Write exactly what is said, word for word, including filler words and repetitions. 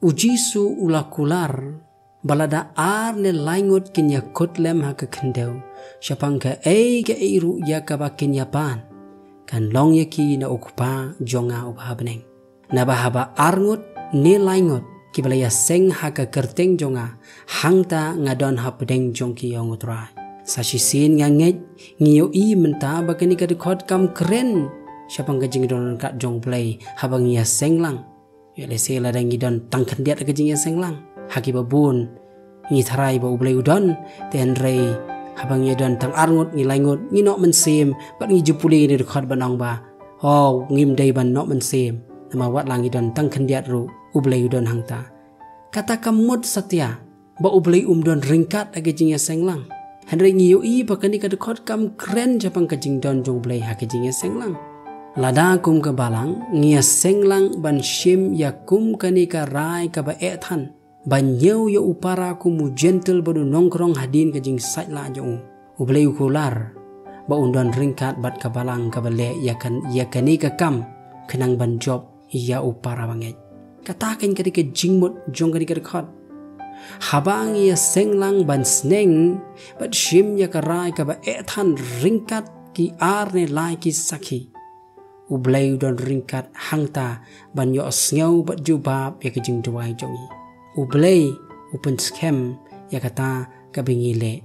U Jisu u la kular ba lada ar ne lai ngut kin ïakut lem ha ka khyndew, shaphang kaei kaei ruh ïa kaba kin ïapan, kan long ïa ki na U Kpa jong nga uba ha bneng. Naba haba ar ngut ne lai ngut kiba la ïaseng ha ka kyrteng jong nga, hangta nga don hapdeng jong ki, ong U Trai. Sa shisien nga ngeit, ngi ïohi mynta ba kane ka dkhot kam kren shaphang ka jingdon ryngkat jong U Blei haba ngi ïaseng lang. Ïa lehse lada ngi don tang khyndiat ha ka jingïaseng lang, ha kiba bun ngi tharai ba U Blei u don, te hynrei haba ngi don tang ar ngut ne lai ngut ngi noh mynsiem bad ngi ju pule ïa kane ka dkhot ban ong ba, oh, ngim dei ban noh mynsiem, namar wat la ngi don tang khyndiat ruh U Blei u don hangta. Kata kam mut satia ba U Blei um don ryngkat ha ka jingïaseng lang. Hynrei ngi ïohi ba kane ka dkhot kam kren shaphang ka jingdon jong U Blei ha ka jingïaseng lang. Lada kum ka balang ngi ïaseng lang ban shim ïa kum kane ka rai kaba eh than, ban ñiew ïa u para kum u jentil bad u nongkrong hadien ka jingsaitlah jong u, U Blei u kular ba un don ryngkat bad ka balang kaba leh ïa kan, ïa kane ka kam, khnang ban jop ïa u para bangeit. Kata kan ka dei ka jingmut jong kane ka dkhot. Haba ngi ïaseng lang ban sneng bad shim ïa ka rai kaba eh than ryngkat ki ar ne lai ki sakhi, U Blei u don ryngkat hangta ban ïohsngew bad jubab ïa ka jingduwai jong ngi. U Blei u pynskhem ïa kata kaba ngi leh